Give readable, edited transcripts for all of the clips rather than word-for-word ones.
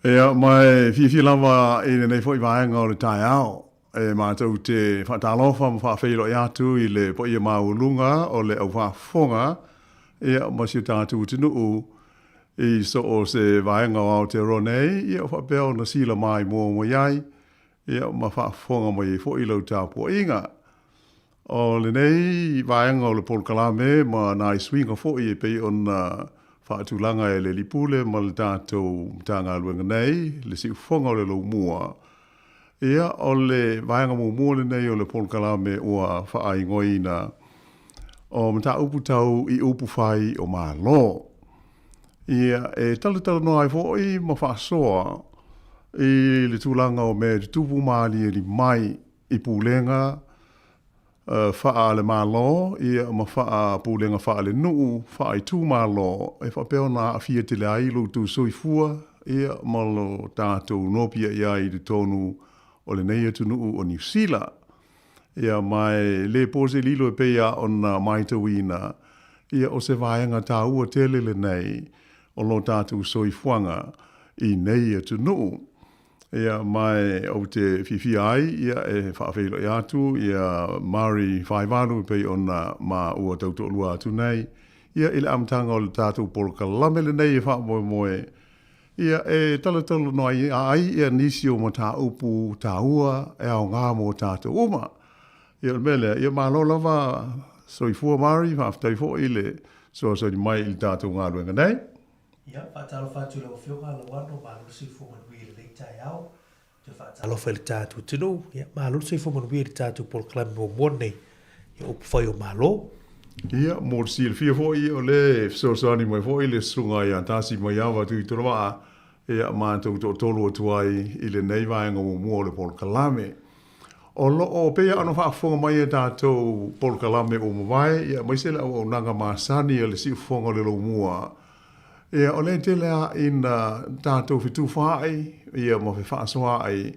Ia, ma e fiafia lava i lenei foi vaega o le taeao e matou te faatalofa ma faafeiloai atu i le paia maualuga o le au faafofoga, ia, ma si o tatou atunuu i so o se vaega o Aotearoa nei, ia, o faapea ona sila maimoa mai ai, ia, ma faafofoga mai ai foi lau tapuaiga. O lenei vaega o le polokalame ma nai suiga foi e pei ona faatulaga e le Alii Pule ma le tatou Matagaluega nei, le siufofoga o le Lomua, ia o le vaega muamua lenei o le polokalame ua faaigoaina o Mataupu Tau i Upu Fai o Malo. Ia, e talatalanoa ai foi ma faasoa i le tulaga o mea e tutupu ma aliali mai i pulega faale-Malo ma faa-pulega faale-nuu, faa-itumalo, e faapea ona aafia tele ai lo outou soifua ma lo tatou nopiai ai i totonu o lenei atunuu o Niu Sila. Ia, ma e le po se lilo e pei lava ona matauina, ia, o se vaega taua tele lenei o lo tatou soifuaga i nei atunuu. Ia, ma ou te fiafia ai ia, e faafeiloai atu ia Mari Faivalu e pei ona maua tautoalua atu nei, ia, i le amataga o le tatou polokalame lenei e faamoemoe, ia, e talatalanoa ai ia nisi o mataupu taua e aoga mo tatou uma. Ia, o le mea lea, ia malo lava soifua Mari, faafetai foi le fesoasoani mai i le tatou galuega nei. Ia, faatalofa atu i lau Afioga Lauano, malo le soifua manuia i lenei taeao. Toe faatalofa i le tatou atunuu, ia, malo le soifua manuia i le tatou polokalame muamua lenei, ia upu fai o Malo. Ia, mo le silafia foi, o lea e fesoasoani mai foi le Susuga ia Tasi Maiava Tuitolovaa, ia, matou toatolu atu ai i lenei vaega muamua o le polokalame. O lo o pei lava ona faafofoga mai i tatou polokalame ua mavae, ia, aemaise le auaunaga masani a le siufofoga o le Lomua, ia, o lea e tele lava ina tatou fetufaai, ia, ma fefaasoaai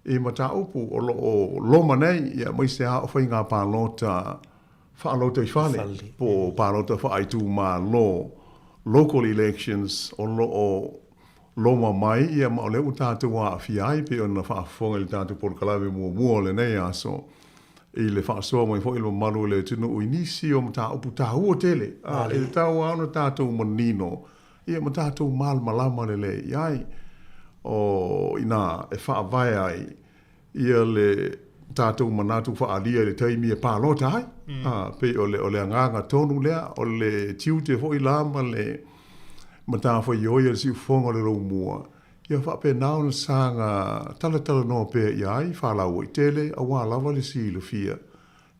i mataupu o lo o loma nei, ia, aemaise lava o faiga palota faalotoifale, po o palota faaitumalo, local elections, o lo o loma mai, ia, ma o lea ua tatou aafia ai, pei ona faafofoga i le tatou polokalame muamua o lenei aso, i le faasoa mai foi o le mamalu o le atunuu i nisi o mataupu taua tele, a, e tatau lava ona tatou manino, ia, ma tatou malamalama lelei i ai, o i ina e faavae ai ia le tatou manatu faaalia i le taimi e palota ai. A, pei o le, o le agaga tonu lea, o le tiute foi la ma le matafaioi a le siufofoga o le Lomua, ia faapena ona saga talatalanoa pea i ai faalauaitele aua lava le silafia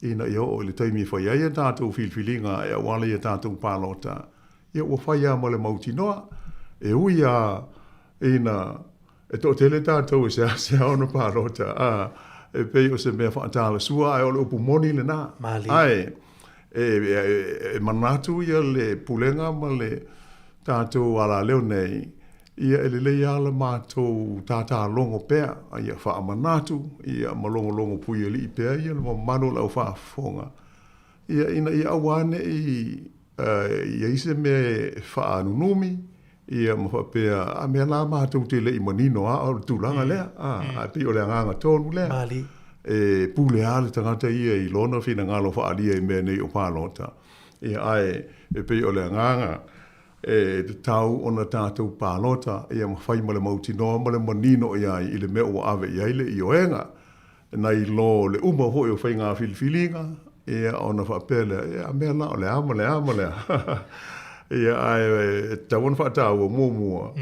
ina ia oo i le taimi e fai ai a tatou filifiliga e auala i a tatou palota, ia ua fai lava ma le mautinoa, e ui lava ina E toatele tatou e seasea ona palota, a, e pei o se mea faatalasua, ae o le upu moni lena. Malie. Ae, e, e, e manatu ia le pulega ma le tatou alaleo nei, ia e lelei lava le matou tatalogo pea, a ia faamanatu, ia ma logologo puialii pea ia le mamalu o le au faafofoga, ia ina ia aua ne i i ai se mea e faanunumi, ia ma faapea, a mea la matou te le i manino lava o le tulaga lea, a, ae pei o le agaga tonu lea. Malie. E pule lava le tagata ia i lona finagalo faaalia i mea nei o palota, ia ae e pei o le agaga e tatau ona tatou palota ia ma fai ma le mautinoa ma le manino i ai i le mea ua ave i ai le ioega. Nai lo le uma foi o faiga filifiliga, ia, ona faapea lea, ia, a mea la, o le a ma le a ma le a. Ia, ae e tatau ona faataua muamua,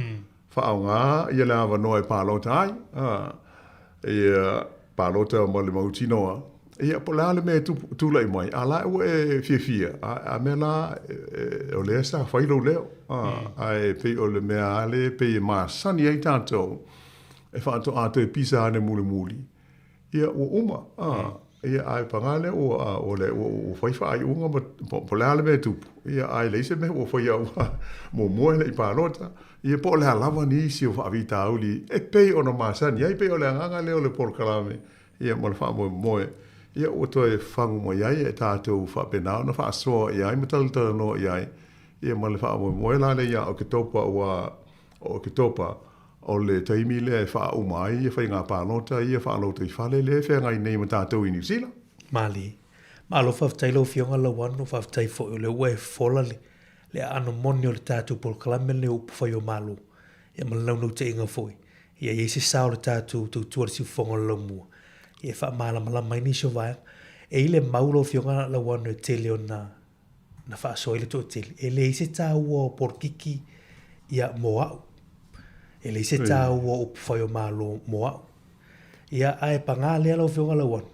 faaaoga ia le avanoa e palota ai, a, ia, palota ma le mautinoa, ia, po o le a le mea e tulai mai, a la ua e fiafia, a, a mea la, o lea sa fai lou leo, a, ae pei o le mea lava lea e pei e masani ai tatou, e faatoa toe pisa ane mulimuli, ia ua uma, a, ia ae paga lea ua, ua, le, ua, ua fai faaiuga ma, po, po o le a le mea e tupu, ia ae leai se mea ua faia ua muamua e le i palota, ia po o le a lava nisi o faafitauli e pei ona masani ai, pei o le agaga lea o le polokalame, ia ma le faamoemoe, ia ua toe fagu mai ai e tatou faapena ona faasoa i ai ma talatalanoa i ai, ia ma le faamoemoe la lea ia Oketopa, ua, o Oketopa. O le taimi lea e faauma ai ia faiga palota ia faalotoifale lea e feagai nei ma tatou i Niu Sila. Malie. Malo faafetai lau Afioga Lauano, faafetai foi o lea ua e fofola le le aano moni o le tatou polokalame lenei o Upufai o Malo, ia ma le naunautaiga foi ia i ai se sao o le tatou tautua i le siufofoga o le laumua ia e faamalamalama ai nisi o vaega. E i le mau lau Afioga Lauano e tele ona na faasoa ai le toatele, e leai se taua o polokiki ia mo au. E leai se taua o upufai o Malo mo au. Ia ae paga lea lau Afioga Lauano,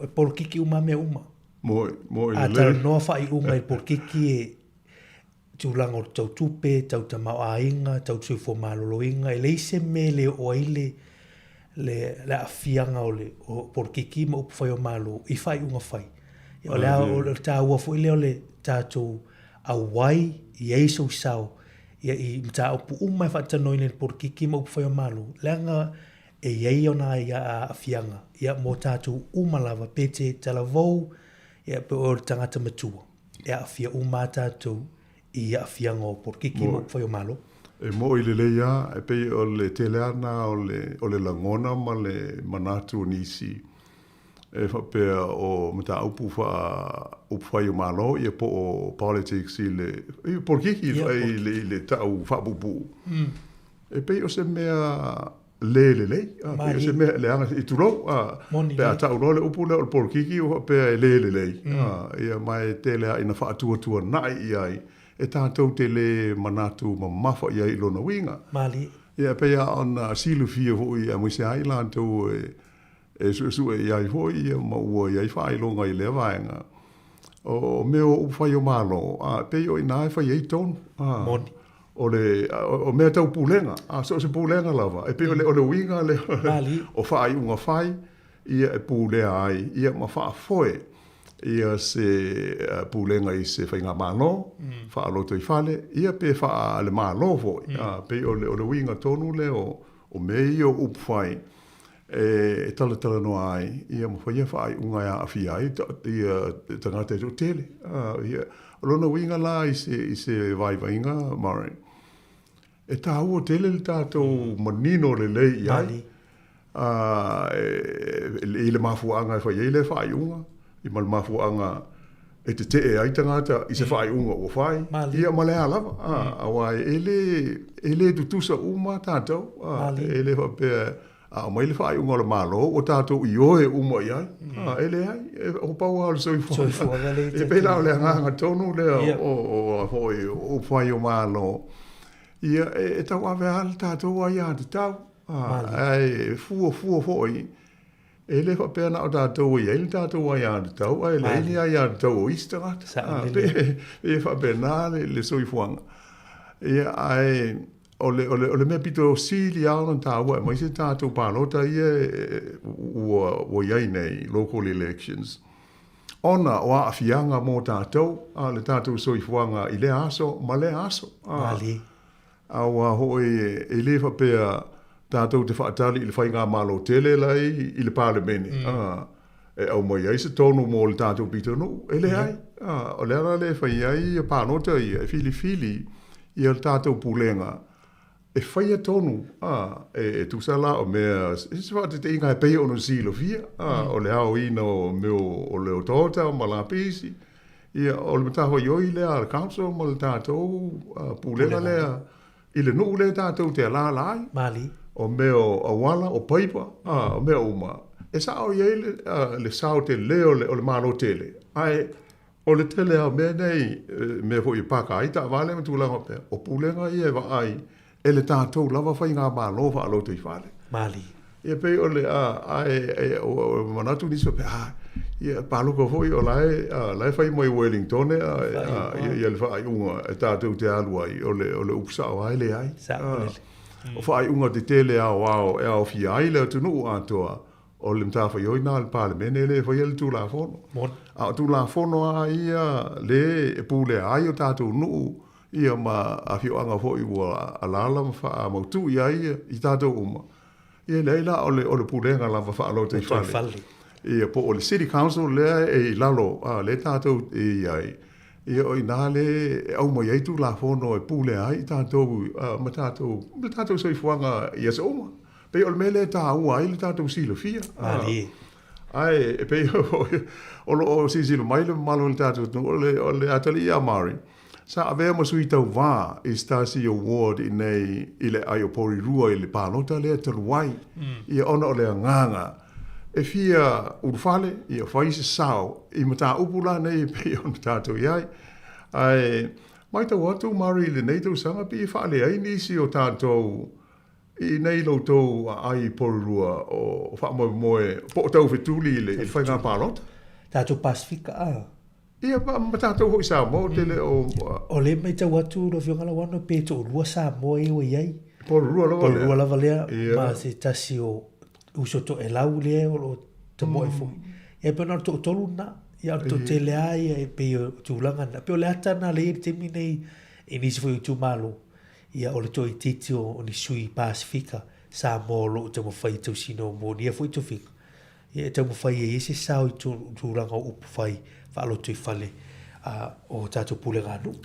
e polokiki uma lava mea uma. Moe, moe lelei. A talanoa faaiuga i le polokiki e tulaga o tau tupe, tau tamaoaiga, tau soifua maloloina, e leai se mea e le oo ai le le le aafiaga o le o polokiki ma upufai o Malo i faaiuga fai. Ia o le o le taua foi lea o le tatou auai i ai sou sao ia i mataupu uma e faatalanoaina i le polokiki ma upufai o Malo, leaga e i ai ona aafiaga ia mo tatou uma lava, pe te talavou ia pe oe o le tagata matua, e aafia uma lava tatou i aafiaga o polokiki ma upufai o Malo. E moʻi lelei lava, e pei o le tele lava lena o le, o le lagona ma le manatu o nisi e faapea o mataupu faa-upufai o Malo ia po o politics i le, i polokiki i le tau faapuupuu. E pei o se mea le lelei, a, pei o se mea leaga, i tulou, a, pe a tau loa le upu lea o le polokiki ua faapea e le lelei, a, ia, ma e tele lava ina faatuatuanai i ai e tatou te le manatu mamafa i ai i lona uiga. Ia, e pei lava ona silafia foi aemaise lava i latou e suesue i ai foi ia ma ua i ai faailoga i lea vaega, o mea o upufai o Malo, a, pei o i ina e fai ai tonu, a, Moni. o le, o mea tau pulega, a, so o se pulega lava, e pei o le, o le uiga lea o faaiuga fai, ia e pulea ai, ia ma faafoe ia se pulega i se faigamalo, faalotoifale, ia pe faa-le-Malo foi, a, pei o le, o le uiga tonu lea o mea ia o upufai, e talatalanoa ai ia ma faia faaiuga e aafia ai ia tagata e toatele. Ia, o lona uiga la i se, i se vaivaiga, Murray, e taua tele le tatou manino lelei i ai i le mafuaaga e fai ai lea faaiuga, i ma le mafuaaga e tetee ai tagata i se faaiuga ua fai, ia ma le a lava, aua e le, e le tutusa uma tatou, e le faapea a aumai le faaiuga o le Malo ua tatou ioe uma i ai, e leai, o pau lava o le soifuaga. E pei la o le agaga tonu lea o foi o upufai o Malo, ia e tauave lava le tatou aiatatau, ae fuafua foi E le faapea na o tatou e i ai le tatou aiatatau, ae leai ni aiatatau o isi tagata. Pei e faapena le soifuaga. Ia, ae o le, o le, o le mea pito sili lava ona taua, aemaise tatou palota ia ua i ai nei, local elections, ona o aafiaga mo tatou, a le tatou soifuaga i lea aso ma lea aso. Malie. Aua hoʻi e le faapea tatou te faatali i le faigamalo tele la e i le Palemene e aumai ai se tonu mo le tatou pitonuu. E leai. O le ala lea e fai ai palota ia, e filifili ia le tatou pulega e faia tonu e tusa la o mea, se faataitaiga e pei ona silafia, o le aoina o mea o le otaota ma lapisi, Ia, o le matafaioi lea a le council ma le tatou pulega lea i le nuu lea tatou te alaala ai. Malie. O mea o auala, o paipa, o mea uma. E sao i ai le sao tele o le Malo tele, ae o le tele lava o mea nei, mea foi e paka ai taavale ma tulaga faapea, o pulega ia e vaai e le tatou lava faigamalo faalotoifale. Malie. Ia pei o le, a, ae ua manatu nisi faapea, a, ia palota foi o la e, a, la e fai mai Wellingtone a, a, ia le faaiuga e tatou te alu ai, o le, o le upu sao lava e leai. Sao lele. O faaiuga tetele aoao e aofia ai le atunuu atoa, o le matafaioi lena a le Palemene lea e faia le Tulafono. Moni. A o Tulafono lava ia le e pulea ai o tatou nuu ia ma afioaga foi ua alaala ma faamautu i ai i tatou uma, ia leai la o le, o le pulega lava faalotoifale. Ia po o le City Council lea e i lalo, a, lea tatou e i ai, Ia, o i inā lea e aumai ai Tulafono e pulea ai i tatou ma tatou, ma le tatou soifuaga i aso uma. Pei o le mea lea e taua ai le tatou silafia. Malie. Ae e pei o lo o silasila mai le mamalu o le tatou atunuu, o le, o le atalii ia Mari, sa avea ma sui tauva i se tasi o ward i inei i le aai o Porirua i le palota lea talu ai. Ia ona o le agaga e fia ulufale, ia fai se sao i mataupu la nei e pei ona tatou i ai. Ae matau atu Mari i lenei tausaga pei e faaleai nisi o tatou i inei i lo outou aai i Porirua o faamoemoe po o taufetuli i le faiga palota. Tatou Pasefika a? Ia, ma tatou foi i Samoa, ou te le o... O lea e matau atu lau Afioga Lauano pe toalua Samoa ia ua i ai. Porirua lava lea. Porirua lava lea, ma se tasi o uso toelau lea o lo o tamoe foi. Ia e pei na o le toatolu lena. Ia o le toatele lava ia e pei o tulaga na. E pei o le ata lena lea e i ai i le taimi lenei i nisi foi o itumalo, ia o le toaitiiti o ni sui Pasefika Samoa o lo o taumafai e tausiga mo ia foi tofiga. Ia e taumafai e i ai se sao i tulaga o upu fai faalotoifale o tatou puleganuu.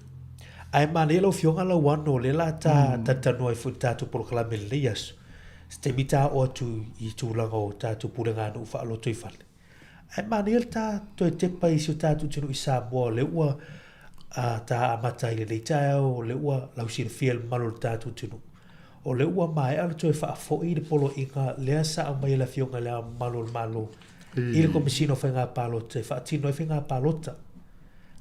Ae manaia lau Afioga Lauano o lea la ta talatalanoa ai foi i le tatou polokalame i lenei aso, se taimi ta oo atu i tulaga o tatou puleganuu faalotoifale. Ae manaia le ta toe tepa i si o tatou atunuu i Samoa o lea ua ta amata ai i lenei taeao, o lea ua lausilafia e le mamalu o le tatou atunuu. O lea ua maea ona toe faafoi le poloaiga lea sa aumai e le Afioga i Le Ao Mamalu o le Malo i le Komesina o Faiga Palota e faatino ai faiga palota.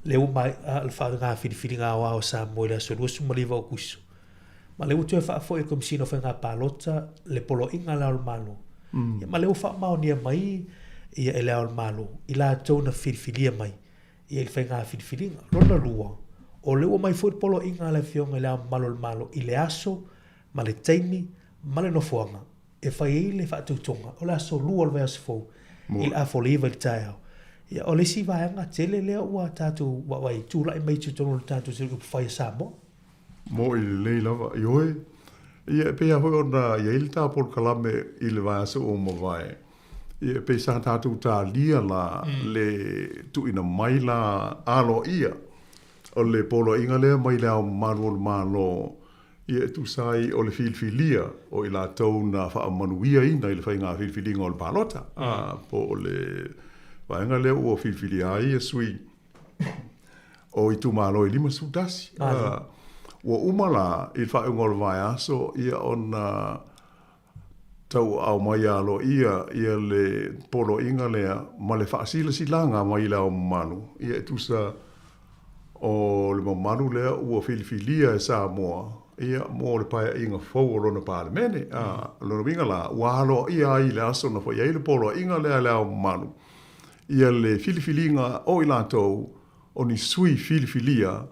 Lea ua maea le faiga filifiliga aoao a Samoa i le aso 29 o Aokuso. Ma lea ua toe faafoi e le Komesina o Faiga Palota le poloaiga a Le Ao o le Malo. Ia ma lea ua faamaonia mai ia e Le Ao o le Malo i latou na filifilia mai ia i le faiga filifiliga. Lona lua, o lea ua aumai foi le poloaiga a le Afioga i Le Ao Mamalu o le Malo i le aso ma le taimi ma le nofoaga e fai ai le faatautoga, o le aso Lua o le vaiaso fou i le afa o le 9 i le taeao. Ia, o le isi vaega tele lea ua tatou vaavaai, tulai mai i totonu o le tatou upufai a Samoa. Moʻi lelei lava. Ioe, ia e pei lava foi ona i ai le ta polokalame i le vaiaso ua mavae, ia e pei sa tatou talia la le tuuina mai la aloaia o le poloaiga lea mai Le Ao Mamalu o le Malo, ia e tusa ai o le filifilia o i latou na faamanuiaina i le faiga filifiliga o le palota, po o le vaega lea ua filifilia ai ia sui o itumalo e 51. Ua uma la i le faaiuga o le vaiaso ia ona tauaao mai aloaia ia le poloaiga lea ma le faasilasilaga mai i Le Ao Mamalu, ia e tusa o le mamalu lea ua filifilia e Samoa ia mo le paeaiga fou o lona Palemene. O lona uiga la, ua aloaia ai i le aso na fai ai le poloaiga lea a Le Ao Mamalu, ia le filifiliga o i latou o ni sui filifilia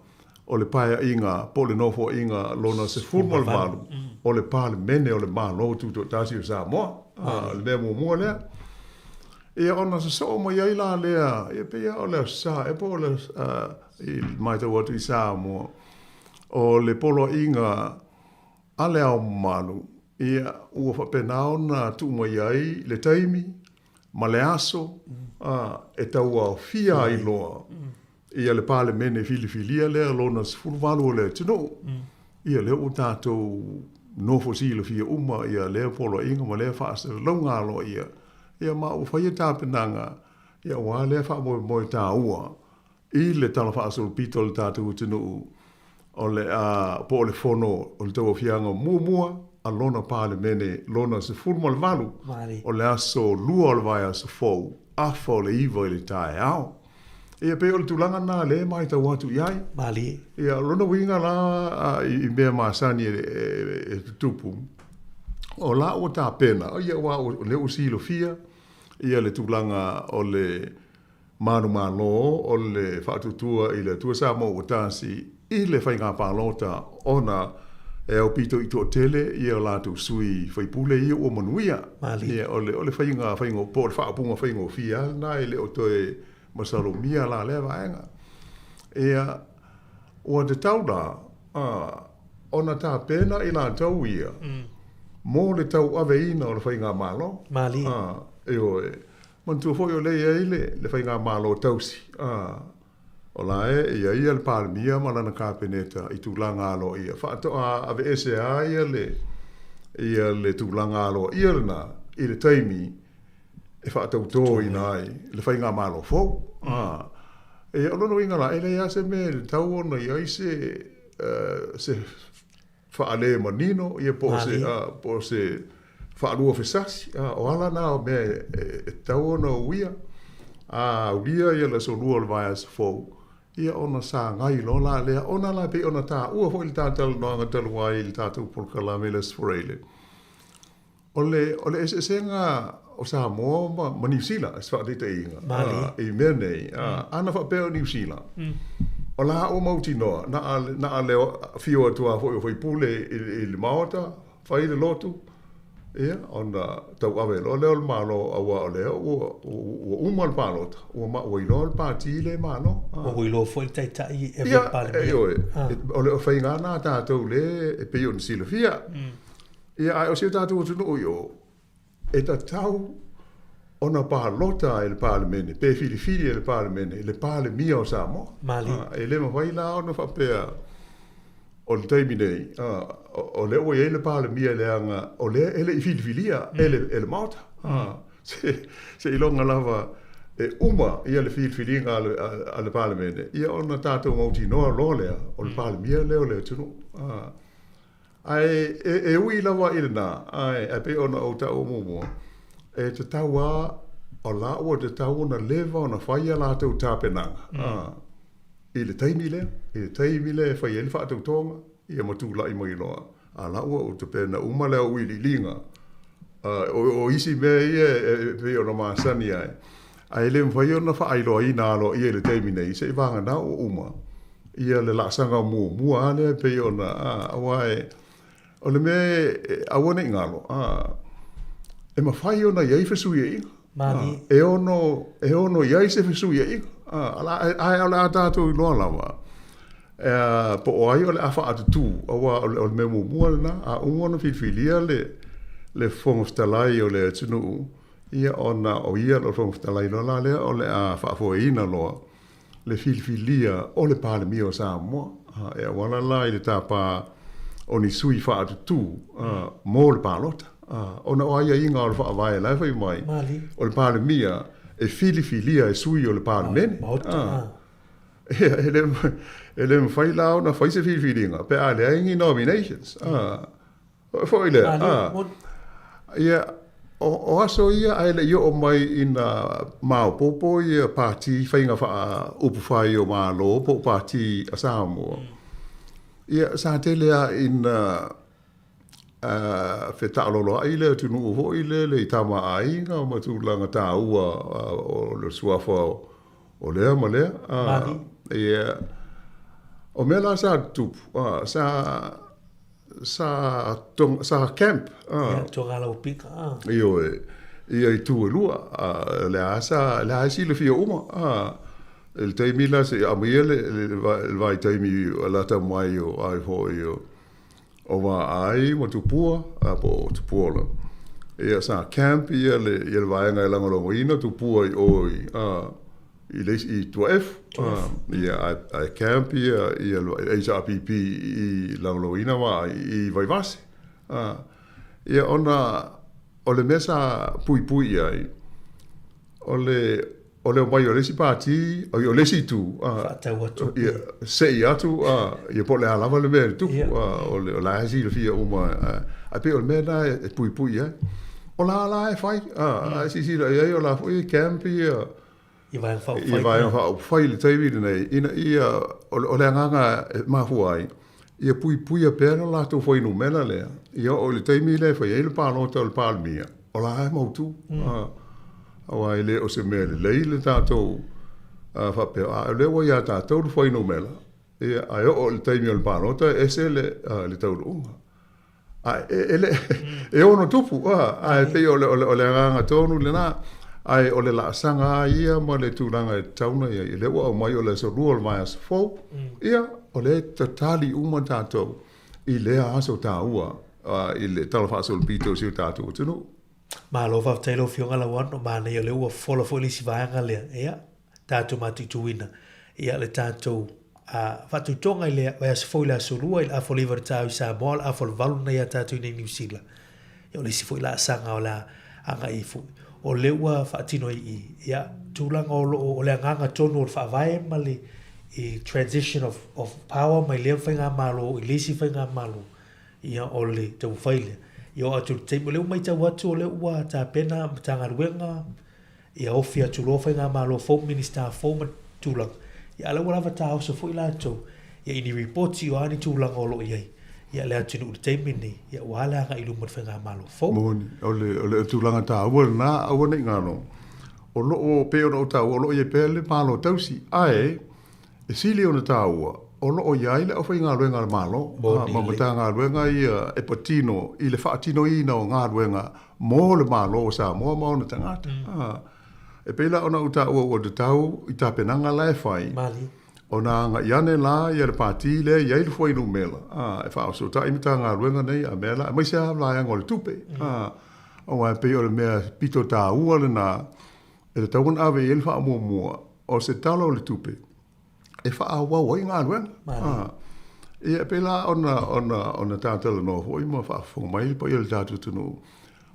o le Paeaiga po o le Nofoaiga lona 18 o le Palemene o le Malo Tutoatasi o Samoa. O le mea muamua lea. Ia ona sosoo mai ai la lea, ia pei lava o le Aso Sa ea po o le i matau atu i Samoa, o le Poloaiga a Le Ao Mamalu, ia ua faapena ona tuu mai ai le taimi ma le aso e tauaofia ai loa ia le Palemene filifilia lea lona 18 o le atunuu. Ia lea ua tatou nofo silafia uma ia lea poloaiga ma lea faasalalauga aloaia, ia ma ua faia tapenaga ia aua lea faamoemoe taua I le Tala Faasolopito o le tatou atunuu, o le a, po o le Fono o le Tauaofiaga muamua a lona Palemene lona 18, o le aso Lua o le vaiaso fou, afa o le 9 i le taeao. Ia, pei o le tulaga lena o lea e matau atu i ai. Malie. Ia, o lona uiga la i mea masani e tutupu, o la ua tapena, ia aua o lea ua silafia ia le tulaga o le Manumalo o le faatuatua i le Atua Samoa ua tasi i le faiga palota ona e aupito i toatele ia latou sui faipule ia ua manuia. Ia o le o le faiga faiga po o le faaupuga faigofie lava lena e le o toe masalomia la lea vaega. Ia ua tatau la ona tapena i latou ia mo le tauaveina o le faigamalo. Malie. Ioe. Manatua foi o lea e i ai le faigamalo tausi, a, O la e i ai ia le Palemia ma lana Kapeneta i tulaga aloaia, faatoa aveese lava ia le, ia le tulaga aloaia lena i le taimi e faatautoina ai le faigamalo fou. A, ia, o lona uiga la, e leai lava se mea e tatau ona i ai se, se faale manino ia po o se, po o se faaluafesasi. O ala na o mea e tatau ona uia. A aulia ia le aso lua o le vaiaso fou, ia ona sagai loa la lea, ona la e pei ona taua foi i le ta talanoaga talu ai i le tatou polokalame i le Aso Faraile, O le, o le eseesega o Samoa ma, ma Niu Sila, se faataitaiga, i mea nei, ana faapea o Niu Sila, o la ua mautinoa, na a, na a le afio atu lava foi o faipule i, i le Maota, fai le lotu, ia, ona tauave loa lea o le Malo, aua o lea ua, ua uma le palota, ua, ma, ua iloa le pati lea e Malo. Ua iloa foi le taitai e avea Palemia. Ia, ioe, o le faiga lena a tatou lea e pei ona silafia. Ia, ae o si o tatou atunuu i o, e tatau ona palota e le Palemene, pe filifili e le Palemene, le Palemia o Samoa. Malie. E le mafai la ona faapea o le taimi nei, o lea ua i ai le Palemia leaga o lea e le i filifilia e le, e le Maota. Se, seiloga lava e uma ia le filifiliga a le, a le Palemene, ia ona tatou mautinoa loa lea, o le Palemia lea o le atunuu. Ae e ui lava i lena, ae pei ona ou taua muamua, e tatau lava, o la ua tatau ona leva ona fai a latou tapenaga i le taimi lea, i le taimi lea e fai ai le faatautoga, ia ma tulai mai loa, a la ua ou tapena uma le auiliiliga o isi mea ia e pei ona masani ai, ae le mafai ona faailoaina aloaia i le taimi nei, seivagana ua uma ia le laasaga muamua lava lea e pei ona, aua e, o le mea e aua ne i galo, e mafai ona i ai fesuiaiga. Malie. E ono, e ono i ai se fesuiaiga, ae o le a tatou iloa lava, po o ai o le a faaatutū, aua o le mea muamua lena, a uma ona filifilia le, le Fofoga Fetalai o le atunuu, ia ona o ia o le Fofoga Fetalai loa la lea o le a faafoeina loa le filifilia o le Palemia o Samoa, e auala la i le tapa o ni sui faatutū mo le palota. Ona o aiaiga o le Faavae la e fai mai, o le Palemia e filifilia e sui o le Palemene. E le mafai la ona fai se filifiliga pe a leai ni nominations. Foi lea, a. Ia, o aso ia ae le i oo mai ina maopoopo ia pati faiga faa-upufai o Malo po o pati a Samoa, ia, sa tele lava ina fetaaloloai le atunuu foi lele i tama a aiga ma tulaga taua o le suafa o lea ma lea. Ia, o mea la sa tutupu, sa Sa sa camp. Ia, Togalaupiga. Ioe, ia itu e lua. O lea sa, o lea e silafia uma. I le taimi la seia aumaia le vaitaimi o lata mai o ai foi o o Vaai ma Tupua, po o Tupuola. Ia sa camp ia le ia le vaega e lagolagoina Tupua i o i i le isi i Tuaefu, ia ae camp ia ia le HRPP i lagolagoina Vaai i Vaivase. Ia ona o le mea sa puipui i ai, o le o le omai o le isi pati, o le isi itu, faatau atu, ia sei atu, ia po o le a lava le mea e tupu, o le o la e silafia uma, ae pei o le mea lena e puipui i ai. O la la e fai, a silasila i ai o la foi e camp ia I Vaega Faaupufai. I Vaega Faaupufai i le taimi lenei, ina ia, o le agaga e mafua ai, ia puipuia pea le latou fuainumera lea, ia oo i le taimi lea e fai ai le palota o le Palemia, o la e mautu. Aua e le o se mea lelei le tatou faapea, a o lea ua ia tatou le fuainumera, ia, ae oo i le taimi o le palota e ese le taunuuga. Ae e le e ono tupu, ae pei o le o le agaga tonu lena. Ae o le laasaga lava ia ma le tulaga e tatau ona i ai, o lea ua aumai o le aso lua o le vaiaso fou, ia, o lea e tatali uma tatou i lea aso taua i le talafaasolopito o si o tatou atunuu. Malo faafetai lau Afioga Lauano, manaia o lea ua fola foi le isi vaega lea, ia, tatou mataituina. Ia, le tatou faatutoga i le vaiaso fou i le aso Lua i le afa o le 9 o le taeao i Samoa, o le afa o le 8 lena ia tatou i inei i Niu Sila. Ia, o le isi foi laasaga o le a agai ai foi. O lea ua faatino i i, ia, tulaga o lo o, o le agaga tonu o le Faavae ma le i transition of, of power mai lea faigamalo i le isi faigamalo, ia, o le taumafai lea. Ia oo atu i le taimi, o lea ua matau atu o lea ua tapena Matagaluega, Ia ofi atu loa faigamalo fou, Minisita fou ma tulaga, ia a o la ua lava taoso foi latou ia i ni ripoti o a ni tulaga o lo o i ai ia le atunuu i le taimi lenei, ia aua le agai i luma o le faigamalo fou. Moni, o le, o le tulaga taua lena, aua ne i galo, o lo o, pei ona ou taua, o lo o i ai pea le Malo tausi, ae e sili ona taua, o lo o i ai le aufaigaluega a le Malo, ma Matagaluega ia e patino i le faatinoina o galuega mo le Malo o Samoa ma ona tagata. E pei la ona ou taua ua tatau i tapenaga la e fai, ona agai ane la ia le pati lea e i ai le fuainumera e faaosootai Matagaluega nei a mea la, aemaise lava vaega o le tupe. Aua e pei o le mea pito taua lena e tatau ona ave i ai le faamuamua o se Tala o le Tupe e faaauau ai galuega. Ia, e pei la ona, ona, ona ta talanoa foi ma faafofoga mai le paia o le tatou atunuu,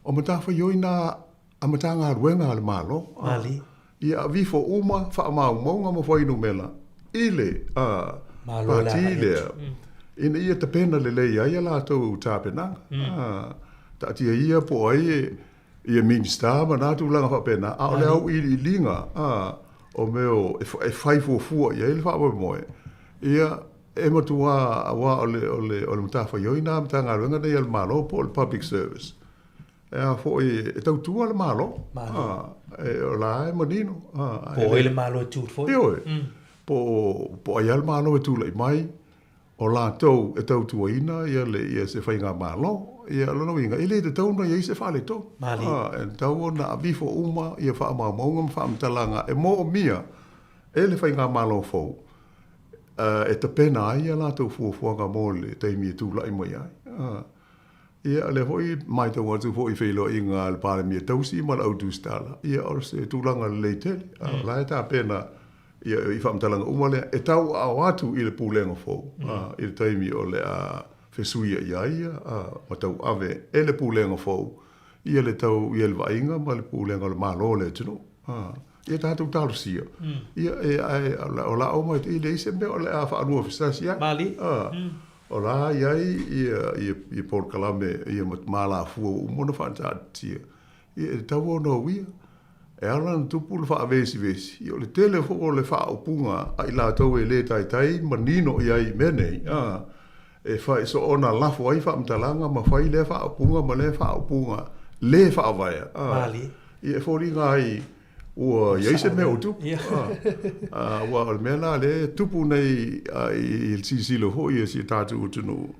o matafaioi na a Matagaluega a le Malo. Malie. Ia aveifo uma faamaumauga ma fuainumera i le Malo le pati agai lea atu. ina ia tapena lelei ai a latou tapenaga. Taatia ia po o ai e ia Minisita ma na tulaga faapena, a o le auiliiliga a, o mea o, e fai fuafua i ai le faamoemoe, ia, e matua, aua o le, o le, o le matafaioi lena a Matagaluega nei a le Malo po o le Public Service, e a foi, e tautua le Malo, Malo. A, e, o la e manino, a, Po o ai le Malo e tu foi. Ioe, po o, po o ai lava le Malo e tulai mai, O latou e tautuaina ia le ia se faigamalo. Ia o lona uiga, e le tatau ona i ai se faaletonu. Malie. E tatau ona aveifo uma ia faamaumauga ma faamatalaga e moomia e le faigamalo fou e tapena ai a latou fuafuaga mo le taimi e tulai mai ai. Ia o lea foi e matau atu foi i feiloaiga a le Palemia tausi ma le au tusitala, ia o se tulaga lelei tele. O la e tapena ia i faamatalaga uma lea e tauaao atu i le Pulega fou i le taimi o le a fesuiai ai ia ma tauave e le Pulega fou ia le tau ia le vaaiga ma le pulega o le Malo o le atunuu. Ia tatou talosia, ia e ae o la uma e leai se mea o le a faaluafesasi ai. Malie. O la e i ai ia polokalame ia ma alafua ua uma ona faataatitia, ia e tatau ona uia. E ala ona tupu le faavesivesi, ia o le tele foi o le faaupuga a i latou e le taitai manino i ai i mea nei, a, e fai soona lafo ai faamatalaga ma fai lea faaupuga ma lea faaupuga le faavaea, a, ia e foliga ai Ua i ai se mea ua tupu. Aua o le mea la lea e tupu nei i le silasila foi a si o tatou atunuu,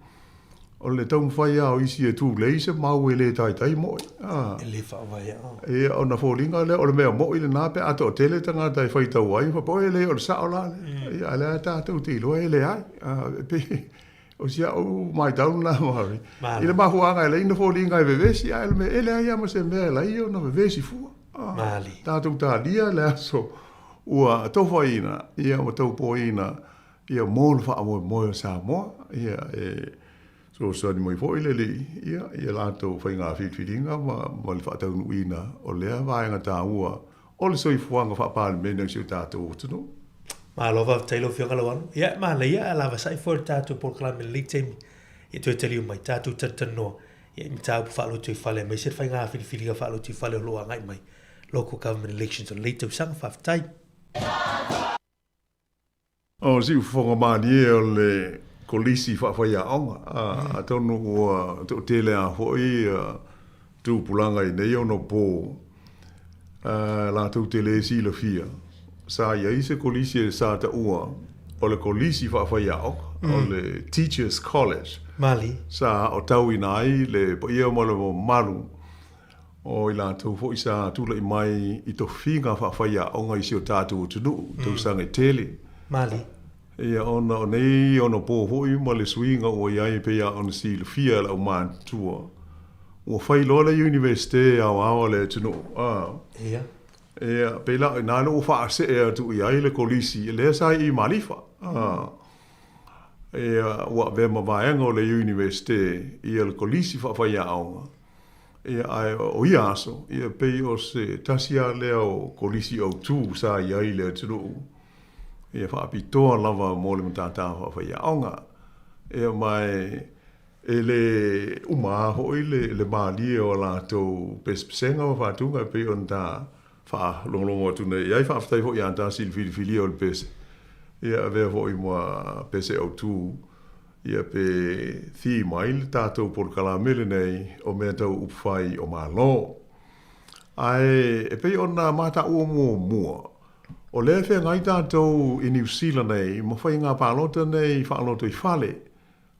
o le taumafai lava o isi e tulei se mau e le taitai mo'i. E le faavaea. Ia, ona foliga lea o le mea mo'i lena pe a toatele tagata e faitau ai, faapea, oi e le o le sao la lea. Ia, a o lea lava tatou te iloa e leai. E pei o si au matau lena Marie, i le mafuaaga e ala ai ona foliga e vevesi, ae o le mea e leai lava ma se mea e ala ai ona vevesi fua. Malie. Tatou talia le aso ua tofaina ia ma taupoina ia mo le faamoemoe o Samoa. Ia e fesoasoani mai foi le Alii ia i a latou faiga filifiliga ma, ma le faataunuuina o lea vaega taua o le soifuaga faa-Palemene o si o tatou atunuu. Malo faafetai lau Afioga Lauano. Ia, manaia ae lavasai foi le tatou polokalame i lenei taimi ia toe taliu mai, tatou talatalanoa ia i mataupu faalotoifale aemaise le faiga filifiliga faalotoifale o lo o agai mai, Local Government Elections o lenei tausaga. Faafetai. O Siufofoga malie o le Kolisi Faafaiaoga, atonu ua toatele lava foi tupulaga i nei ono po latou te le silafia, sa i ai se kolisi sa taua o le Kolisi Faafaiaoga, o le Teachers College. Malie. Sa aotauina ai le paia ma le mamalu o i latou foi sa tulai mai i tofiga faafaiaoga i si o tatou atunuu i tausaga e tele. Malie. Ia, ona o nei ono po foi ma le suiga ua i ai e pei lava ona silafia e le aumatutua, ua fai loa le Iunivesite aoao a le atunuu, a. Ia. Ia, pei la o i ina lea ua faasee atu i ai le kolisi lea sa i Malifa. Ia, ua avea ma vaega o le Iunivesite ia le kolisi faafaiaoga. Ia, ae o ia aso, ia pei o se tasi lava lea o kolisi autu sa i ai i le atunuu, ia faapitoa lava mo le matata faafaiaoga. Ia, ma e le uma lava foi le malie o a latou pesepesega ma faatuga e pei ona ta faalogologo atu nei i ai. Faafetai foi ia Tasi i le filifilia o le pese, ia avea foi ma pese autu, ia pe theme ai le tatou polokalame lenei o mea tau upufai o Malo. Ae e pei ona mataua muamua, o lea e feagai tatou i Niu Sila nei ma faiga palota nei faalotoifale,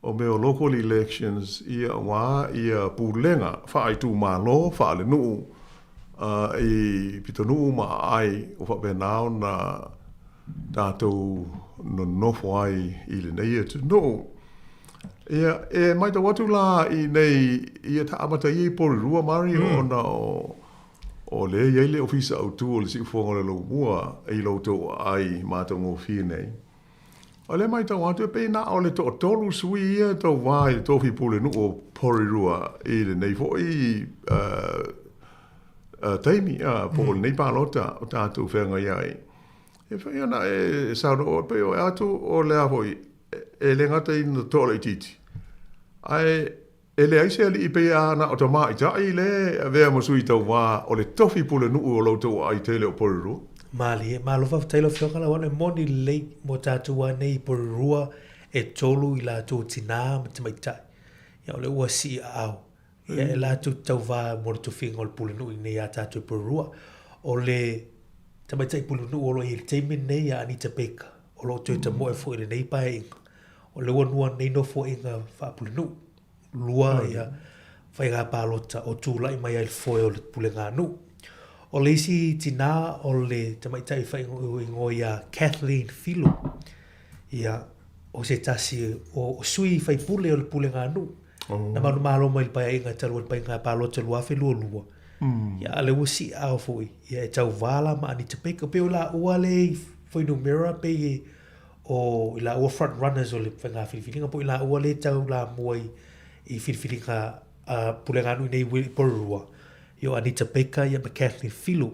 O mea o local elections ia aua ia pulega faaitumalo faalenuu i pitonuu ma aai ua faapena ona tatou nonofo ai i lenei atunuu. Ia, e matau atu la i nei, ia ta amata ia i Porirua, Mario, ona o lea e i ai le Ofisa Autu o le Siufofoga o le Laumua i lo outou aai matagofie nei. O lea e matau atu e pei na o le toatolu sui ia e tauva i le tofi pulenuu o Porirua i lenei foi taimi po o lenei palota o tatou feagai ai. E pei ona e saunoa, e pei o atu o le a foi, e le gata ina toalaitiiti, ae E leai se alii pei a na o tamaitai le avea ma sui tauva o le tofi pulenuu o lo outou aai tele o Porirua. Malie, malo faafetai lau Afioga Lauano e moni lelei mo tatou a nei i Porirua e tolu i latou tina ma tamaitai ia o lea ua sii aao ia e latou te tauva mo le tofiga o le pulenuu i nei a tatou i Porirua. O le tamaitai pulenuu o lo o i ai i le taimi lenei ia Anita Baker o lo o toe tamoe foi i lenei paeaiga. O lea ua lua nei nofoaiga faapulenuu, lua ia faiga palota o tulai mai ai le foe o le puleganuu. O le isi tinā o le tamaitai faaigoa ia Kathleen Filo, ia, o se tasi o sui faipule o le puleganuu. Oh. Na manumalo mai le paeaiga talu ai le paeaiga palota 2022. Ia, a lea ua siiao foi, ia e tauva la ma Anita Baker. Pei o laua lea i fuainumera pei e o i laua front runners o le faiga filifiliga po o i laua lea e taulamua i, i filifiliga a Puleganuu i nei i Porirua, ia o Anita Baker ia ma Kathleen Filo.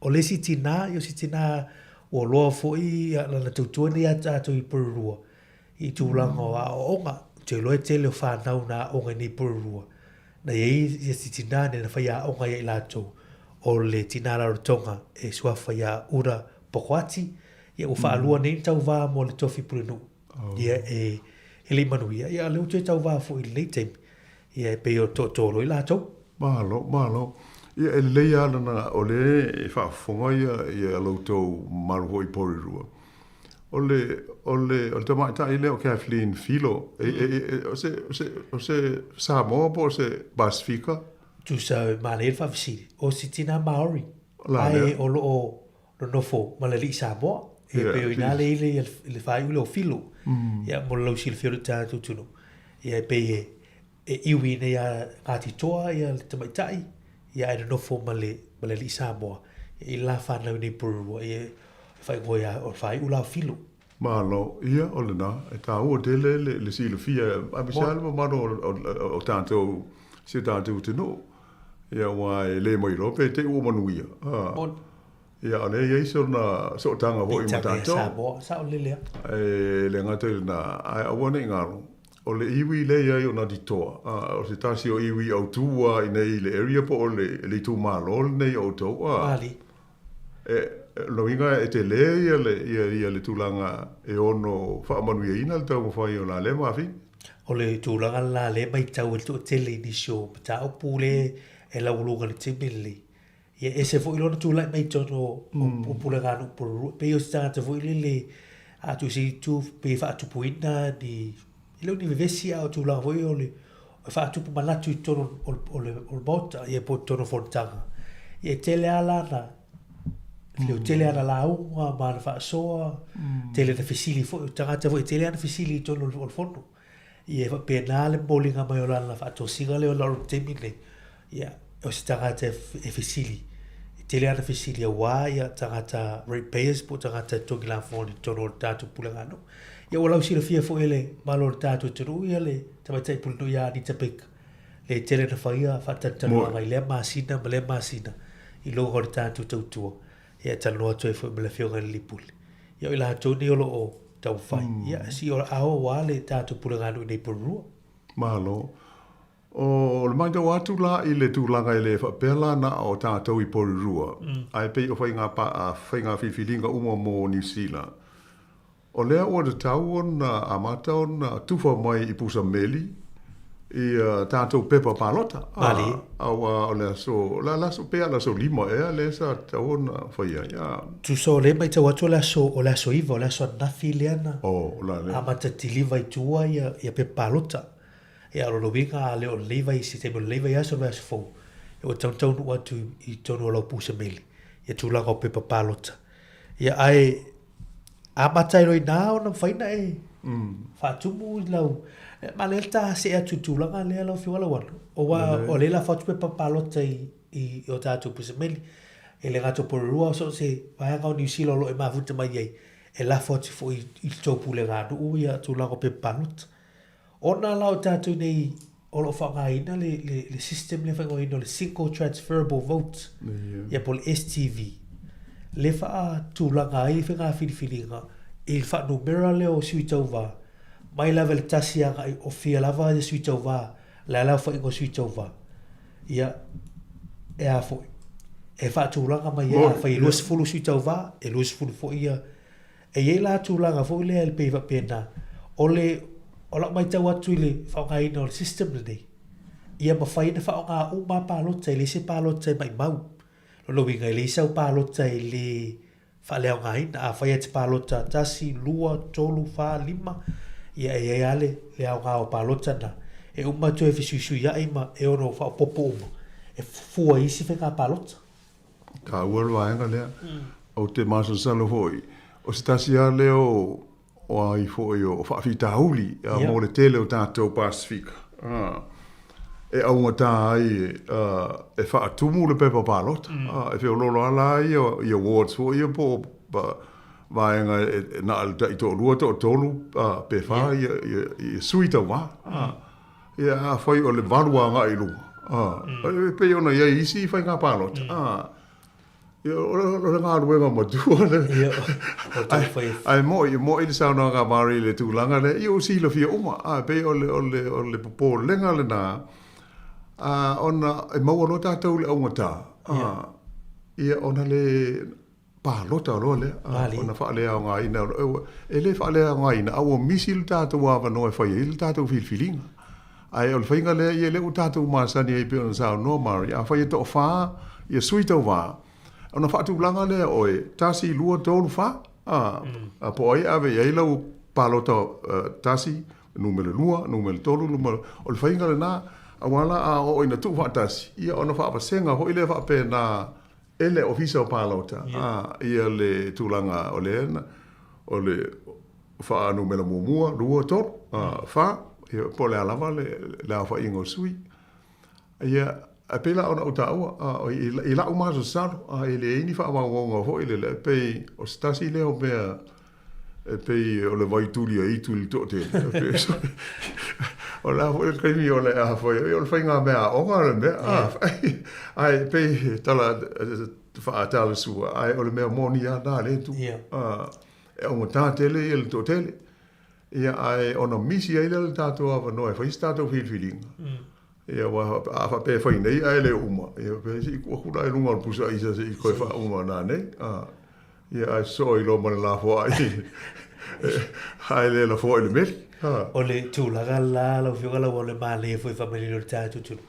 O le isi tinā, ia o se tinā ua loa foi ia lana tautua nei ia tatou i Porirua i tulaga o aoaoga. Ou te iloa e tele o fanau na aoga i nei Porirua. Na i ai ia si tinā nei na faiaoga ia i latou o le tinā Rarotonga e suafa ia Ura Pokoati, Ia ua faalua nei ona tauvā mo le tofi pulenuu. Ia e e le i manuia, ia a lea ua toe tauvā foi i lenei taimi. Ia e pei o toatolu ai latou. Malo, malo. Ia e lelei lava lana o lea e faafofoga ia ia lo outou mamalu foi i Porirua. O le o le o le tamaitai lea o Kathleen Filo, e, e, e, o se o se o se Samoa po o se Pasifika? Tusa e manaia le faafesili, o se tinā Māori, ae o lo o nonofo ma le alii Samoa. E pei o ina le ile ia le faaiu lea o Filo. Ia mo le lausilafia o le tatou atunuu. Ia e pei e e iwi nei a Ngāti Toa ia le tamaitai, ia ae nonofo ma le ma le alii Samoa. Ia i la whanau nei Porirua, ia e whaingoa ia o le faaiu la o Filo. Malo, ia o lena, e tāua tele le, le silafia, aemaise lava le mamalu o, o, o tatou, si o tatou atunuu. Ia aua e le mai loa pe te i ua manuia. Ah. Ia o lea e i ai sona sootaga foi ma tatou. Samoa, sao lele lava. E le gata i lena, ae aua ne i galo, o le iwi lea i ai o Ngāti Toa, o se tasi o iwi autū lava i nei i le area po o le, le itumalo lenei o outou. Mali. E, lona uiga e tele ia le, ia, ia le tulaga e ono faamanuiaina le taumafai o la lea mafine. O le tulaga lena lea e matau ai le toatele i nisi o mataupu lea e laualuga i le taimi lenei. Ia e ese foi lona tulai mai i totonu o Puleganuu Porirua. E pei o se tagata foi lele a tuu i se itu pei e faatupuina ni, e le o ni vevesi a o tulaga foi o le e faatupu manatu i totonu o le Maota ia po o totonu o fonotaga. Ia e tele lava lana, e tele ana lauga ma ana faasoa, tele ana fesili foi, o tagata foi e tele ana fesili i totonu o le fono. Ia e faapena le momoliga mai o lana faatosina lea o lalo i le taimi lenei. Ia, o se tagata e fesili. tele ana fesili auā ia tagata rate payers po o tagata e totogi lafoga i totonu o le tatou pulega nuu. Ia ua lausilafia foi e le malo o le tatou atunuu ia le tamaitai pulenuu ia Anita Baker le tele na faia faatalatalanoaga i lea masina ma lea masina i luga o le tatou tautua. Ia e talanoa atu ai foi ma le Afioga i le Alii Pule. Ia o i latou nei o lo o taumafai. Ia si o ao aua le tatou puleganuu i nei Porirua. Malo. O le matau atu la i le tulaga e le faapea la na o tatou i Porirua, ae pei o faiga pa, faiga filifiliga uma mo Niu Sila. O lea ua tatau ona amata ona tufa mai i pusa meli ia tatou pepa palota. Malie. Aua o le aso, o le aso pea le aso 5 ea lea sa tatau ona fai ai. Tusa o lea e matau atu o le aso, o le aso 9, o le aso ananafi lea na Oh, o la lea. amata deliver i tua ia, ia pepa palota. Ia, o lona uiga a le o lenei vai, se taimi o lenei vaiaso le vaiaso fou, ia ua tatau ona taunuu atu i totonu o lau pusa meli ia tulaga o pepa palota. Ia, ae amata ai loa i ina ona mafai ona e faatumu i lau, ma lea ta see atu i le tulaga lea lau Afioga Lauano, aua o lea e lafo atu pepa palota i o tatou pusa meli. E le gata o Porirua, so o se vaega o Niu Sila o lo o e mafuta mai ai, e lafo atu foi i le tou puleganuu ia tulaga o pepa palota. Ona la o tatou nei o lo o faaaogaina le, le, le system lea faaigoaina o le Single Transferable Vote, ia po o le STV, le faatulaga ai faiga filifiliga i le faanumera lea o sui tauva, mai lava i le tasi agai o fia lava ia sui tauva, o le a le aofaiga o sui tauva. Ia, e a foi, e faatulaga mai ai, afai e 20 sui tauva, e 20 foi ia E i ai la tulaga foi lea e pei e faapena, o le, o lau matau atu i le faaaogaina o le system lenei, ia mafai ona faaaoga uma lava palota, e leai se palota e maimau. O lona uiga, e leai sau palota e le faaleaogaina. Afai e te palota tasi, lua, tolu, fa, lima, ia e i ai lava le, le aoga o palota na, e uma toe fesuisuiai ma e ono faaopoopo uma e fua i isi faiga palota. Taua le vaega lea. Ou te masalosalo foi, o se tasi lava lea o, o ai foi o faafitauli mo le tele o tatou Pasefika e augata ai e faatumu le pepa palota. E feoloolo lava la ia wards foi ia po o vaega e na o le taitoalua, toatolu pe fa ia sui tauva. Ia, afai o le valu agai i luga, e pei ona i ai isi faiga palota, ia, o le galuega matua lea. Ae mo'i, mo'i le saunoaga a Murray i le tulaga lea, ia ua silafia uma, e pei o le popolega lena, ona e maua loa tatou i le augata, ia, ona le palota loa lea, ona faaleaogaina, e le faaleaogaina, a ua misi le tatou avanoa e fai ai le tatou filifiliga. Ae o le faiga lea, ia lea ua tatou masani ai pei ona saunoa Murray, afai e toafa ia sui tauva, ona faatulaga lea o oe, tasi, lua, tolu, fa, a, po o ai e ave i ai lau palota tasi, numera lua, numera tolu, numera, o le faiga lena, aua la a oo ina tuufaatasi, ia ona faavasega foi lea faapena E le Ofisa o Palota, a, ia le tulaga o lea na, o le faanumera muamua, lua, tolu, a, fa, ia, po o le a lava le, le aofaiga o sui. Ia, ae pei la ona ou taua, a, i, i la'u masalosalo, a, e leai ni faamaumauga foi lele, e pei o se tasi lea o mea E pei o le vai tuli a itu i le toatele. O le a foi le taimi o le a fai ai, o le faiga mea aoga le mea. Ae pei he tala faatalasua, ae o le mea moni lava na le itu. E augata tele ia le toatele. Ia, ae ona misi ai lea o le tatou avanoa e fai se tatou filifiliga. Ia, aua a faapea e fai nei ae le uma, ia faapea se i tuu atu la i luga o le pusa aisa se i toe faauma nanei. Ia, ae sosoo ai loa ma le lafoai, ae le lafoa i le meli. O le tulaga la lau Afioga Lauao le manaia foi faamanino i le tatou atunuu.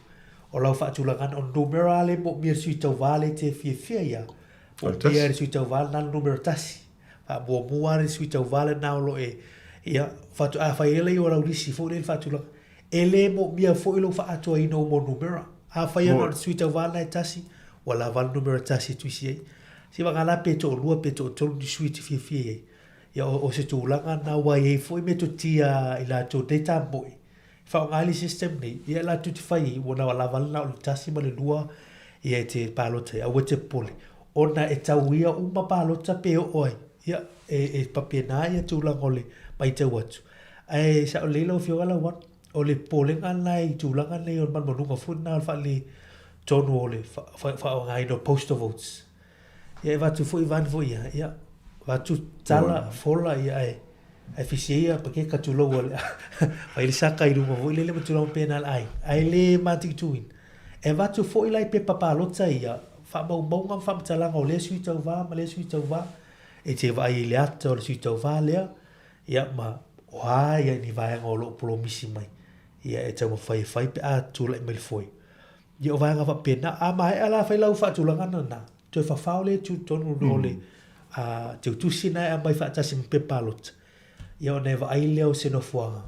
O lau faatulagaga, o le numera lava lea e moomia e le sui tauva lea e te fiafia ai lava, moomia e le sui tauva lena le numera tasi. Faamuamua lava le sui tauva lena o lo o e, ia, faatoa fai ai lea o lau lisi foi lea i le faatulaga. E le moomia foi lou faaatoaina uma o numera. Afai lava na o le sui tauva lena e tasi, ua lava le numera tasi e tuisi ai. Seiavagana la pe toalua pe toatolu ni sui e te fiafia i ai. Ia o se tulaga lena aua e i ai foi metotia a i latou nei tamoe e faaaoga ai le system nei, ia latou te fai ai, ua lava lena o le tasi ma le lua ia e te palota ai. Aua e te popole. Ona e tauia uma palota pe oo ai, ia, e faapena ia tulaga o le matau atu. Ae sao lelei lau Afioga Lauano, o le popolega lena i tulaga nei o le manumanuga foi lena o le faaletonu o le faaaogaina o postal votes. Ia e avatu foi van foi ia, ia, avatu tala, fola, ia ae, ae fisi ai ia pakeka tulou a le fai le saka i luga foi lele ma tulaga faapena a le aiga, ae le mataituina. E avatu foi la i pepa palota ia, faamaumauga ma faamatalaga o lea sui tauva ma lea sui tauva, e te vaai i le ata o le sui tauva lea, ia ma o a ia ni vaega o lo o polomisi mai, ia e taumafai e fai pe a tulai mai le foe. Ia o vaega faapena, a maea la fai lau faatulaga lena, toe fafao lea i totonu o le teutusi lena e aumai faatasi ma pepa palota, ia ona e vaai lea o se nofoaga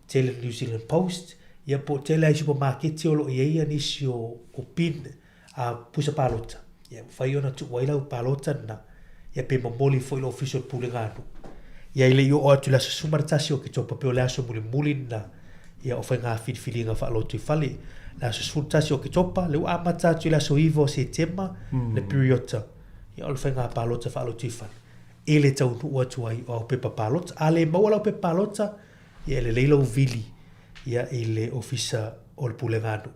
tele o le New Zealand Post, ia po o tele lava i supamaketi o lo o i ai nisi o bin a pusa palota, ia e mafai ona tuu ai lau palota lena, ia pe momoli foi i le Ofisa o le Pulega a Nuu. Ia e le i oo atu i le aso 11 o Oketopa pei o le aso mulimuli lena ia o faiga filifiliga faalotoifale. Le aso 11 o Oketopa, lea ua amata atu i le aso 9 o Setema le piriota ia o le faiga palota faalotoifale i le taunuu atu ai o au pepa palota. A le maua lau pepa palota, ia e lelei lou vili ia i le Ofisa o le Pulega a Nuu.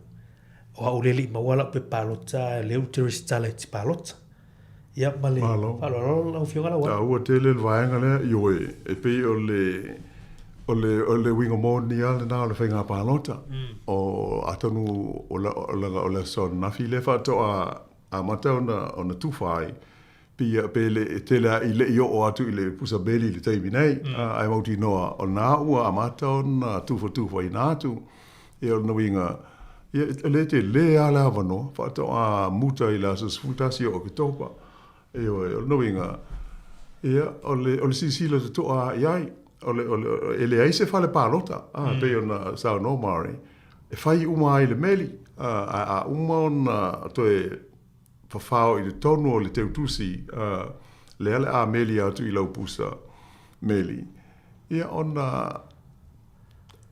O au lea e le i maua lau pepa palota, lea ou te resitala e te palota. Ia ma le faaaloalo lau Afioga Lauano. Taua tele le vaega lea, ioe, e pei o le, o le, o le uiga moni lava lena o le faiga palota. O, atonu o le, o le aso ananafi lea faatoa amata ona, ona tufa ai, pei, pe le, e tele lava i le i oo atu i le pusa meli i le taimi nei, ae mautinoa o lena ua amata ona tufatufaina atu. Ia, o lona uiga, ia, o lea e tele lava le avanoa faatoa muta i le aso 11 o Oketopa. Ioe, o lona uiga, ia, o le, o le silasila totoa lava i ai. O le, o le, e leai se fale palota, a, pei ona saunoa Murray, e fai uma ai le meli, a, a, a uma ona toe fafao i totonu o le teutusi, a, lea le a meli atu i lau pusa meli, ia ona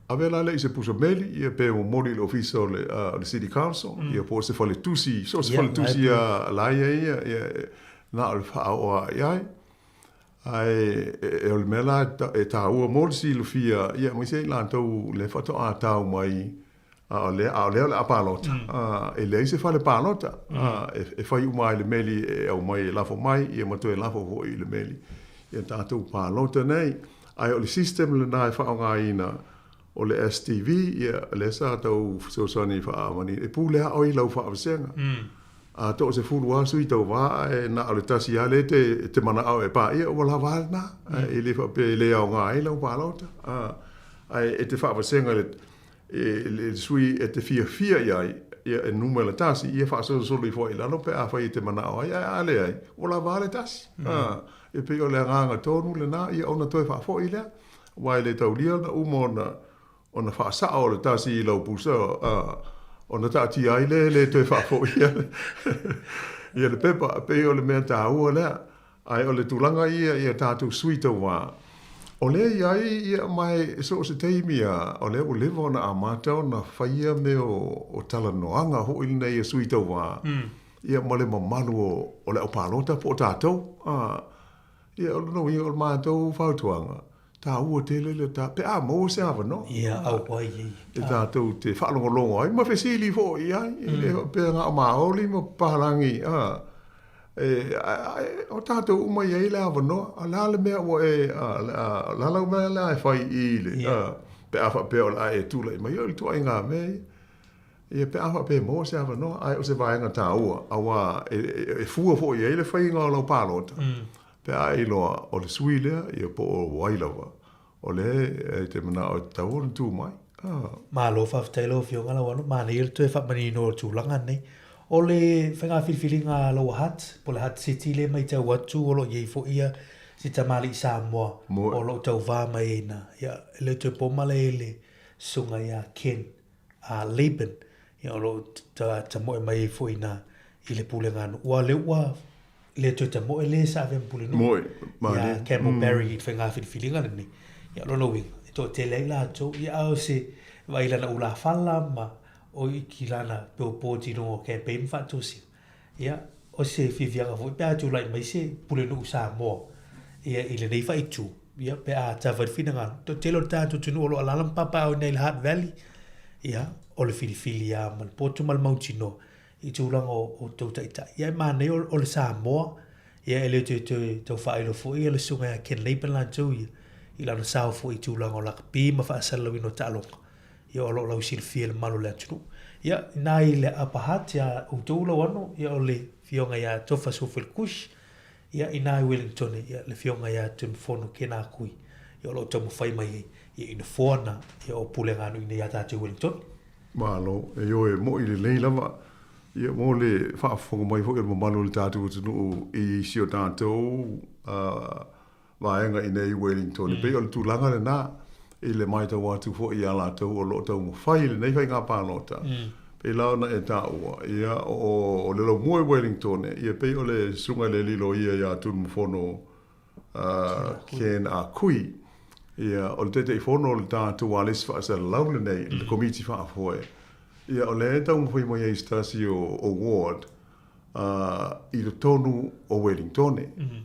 ave la lea i se pusa meli, ia pe momoli i le ofisa o le, o le City Council, ia po o se faletusi, so o se faletusi lava la e i ai ia, ia, na o le faaoo lava i ai. Ae e, o le mea la e taua mo le silafia, ia aemaise i latou lea faatoa tau mai, a o lea, a o lea o le a palota, e leai se fale palota, e fai uma ai le meli e aumai e lafo mai, ia ma toe lafo foi i le meli ia tatou palota nei. Ae o le system lena e faaaogaina o le STV, ia lea sa tau fesoasoani faamanino, e pule lava oe i lau faavasega. A toasefulu lava sui tauva ae na o le tasi lava lea e te manao e paia, ua lava a lena. E le faapea e le aoga ai lau palota. Ae e te faavasega i le le sui e te fiafia i ai, ia e numera tasi, ia faasolosolo ifo ai i lalo pe afai e te manao ai, ae a leai, ua lava a le tasi. E pei o le agaga tonu lena, ia ona toe faafoi lea, aua e le taulia ona uma ona ona faasao o le tasi i lau pusa, ona taatia ai lea e le toe faafoia ia le pepa. E pei o le mea taua lea. Ae o le tulaga ia i a tatou sui tauva, o lea e i ai ia ma e so o se taimi lava, o lea ua leva ona amata ona faia mea o talanoaga foi lenei a sui tauva, ia ma le mamalu o le aupalota po o tatou. Ia o lona uiga o le matou fautuaga, taua tele le ta, pe a maua se avanoa. Ia, auai ai. E tatou te faalogologo ai ma fesili foi i ai, e le faapea na o Maoli ma Papalagi, a, e, o tatou uma e i ai le avanoa, a o le a le mea ua e, a, o le a lau mea lea e fai i le, a, pe a faapea o le a e tulai mai, o le ituaiga mea ia. Ia, pe a faapea e maua se avanoa, ae o se vaega taua, aua e, e, e fua foi i ai le faiga o lau palota, Pe a e iloa o le sui lea, ia po o ai lava, o lea e te manao e tatau ona tu mai. Ah. Malo faafetai lau Afioga Lauano, manaia le toe faamanino o le tulaga lenei. O le faiga filifiliga a Lower Hutt, po o le Hutt City lea e matau atu o lo o i ai foi ia si tamalii Samoa o lo o tauva mai ai i ina. Ia, e le toe po malae i le susuga ia Ken a Laban, ia o lo o tamoe mai ai foi i ina i le pulega a nuu. Aua o lea ua le toe tamoe le sa avea ma pulenuu. Moe, malie. Ia Campbell Barry i le faiga filifiliga lenei. Ia o lona uiga, e toatele ai latou, ia a o se vaai i lana ulafala ma o i ki lana billboards i luga o campaign ma faatosina. Ia, O se fiafiaga foi pe a tulai mai se Pulenuu Samoa ia i lenei faaitu, ia pe a tafa i le finagalo. Toatele o le tatou atunuu o lo o alaala ma papaaao i inei i le Hutt Valley, ia o le filifili lava ma le poto ma le mautinoa i tulaga o tou taitai. Ia e manaia o le Samoa, ia e le toe toe tau faailo foi ia le susuga ia Ken Laban latou ia i lana sao foi i tulaga o lakapi ma faasalalauina o taaloga. Ia o lo o lausilafia e le mamalu o le atunuu. Ia, inā i le Upper Hutt iā outou Lauano, ia o le Afioga ia Tofa Suafele Kush, ia inā i Wellingtone, ia le Afioga ia Tuimafono Ken Ah Kui, ia o lo o taumafai mai ai ia i nofoa na, ia o pulega anu i inei iā tātou i Wellingtone. Malo, e ioe moʻi lelei lava, ia mo le faafofoga mai foi o le mamalu o le tatou atunuu i si o tatou vaega i inei i Wellington. E pei o le tulaga lena i le matau atu foi iā latou o lo o taumafai i lenei faiga palota, pei la ona e taua, ia, o le laumua i Wellington, ia pei o le susuga i le alii loia ia Tunumafono Ken Ah Kui, ia, o le Taitaifono o le tatou alesi faasalalau lenei, le Komiti Faafoe, ia, o lea e taumafai mai ai i se tasi o ward, i totonu o Welingtone.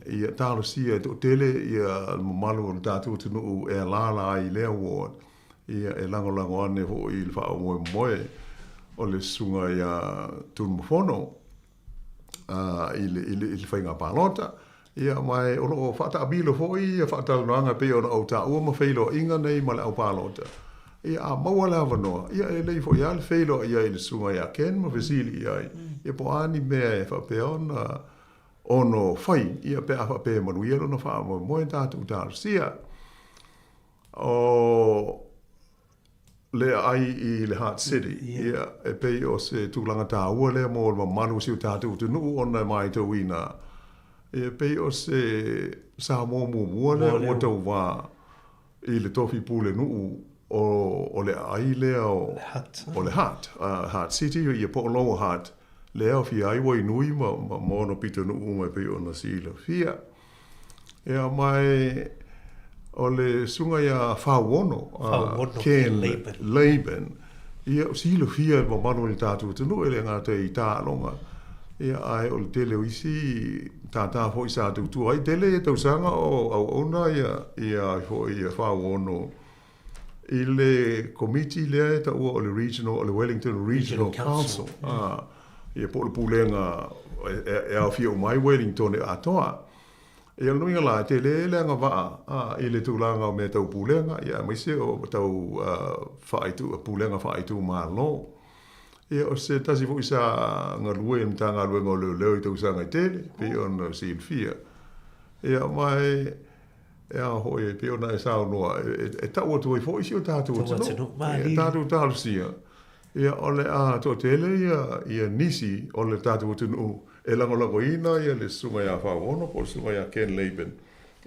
Ia talosia e toatele ia le mamalu o le tatou atunuu e alaala ai i lea ward, ia e lagolago ane foi i le faamoemoe o le susuga ia Tunumafono i le faiga palota. Ia, ma o lo o faataamilo foi ia faatalanoaga e pei ona ou taua ma feiloaiga nei ma le au palota. Ia, a maua le avanoa, ia e lelei foi lava le feiloai ai i le susuga ia Ken ma fesili i ai, ia po o a ni mea e faapea ona ono fai, ia pe a faapea e manuia lona faamoemoe tatou talosia. O le aai i le Hutt City, ia, e pei o se tulaga taua lea mo le mamalu o si o tatou atunuu ona e matauina, e pei o se Samoa muamua lea ua tauva i le tofi pulenuu o le aai lea o le Hutt, Hutt City, ia po o Lower Hutt, lea e aofia ai Wainui ma ona pitonuu uma e pei ona silafia. Ia, ma e, o le susuga ia Fauono, Ken Laban, ia, o silafia e le mamalu o le tatou atunuu, e le gata i taaloga, ia, ae o le tele o isi tātā foi sa tautua ai. Tele ia tausaga o auauna ia, ia foi ia Fauono i le komiti lea e taua o le Regional, o le Wellington Regional Council, ia po o le pulega e aofia uma ai Wellington e atoa. Ia o le nuiga la, e tele le agavaa i le tulaga o mea tau pulega, ia aemaise o tau faaitu, pulega faaitumalo. Ia o se tasi foi sa galue i le Matagaluega o Leoleo i tausaga e tele, pei ona silafia. Ia ma e E a foi, e pei ona e saunoa, e tau atu ai foi si o tatou atunuu, e tatou talosia, ia o le a toatele ia, ia nisi o le tatou atunuu e lagolagoina ia le susuga ia Fauono po o le susuga ia Ken Laban,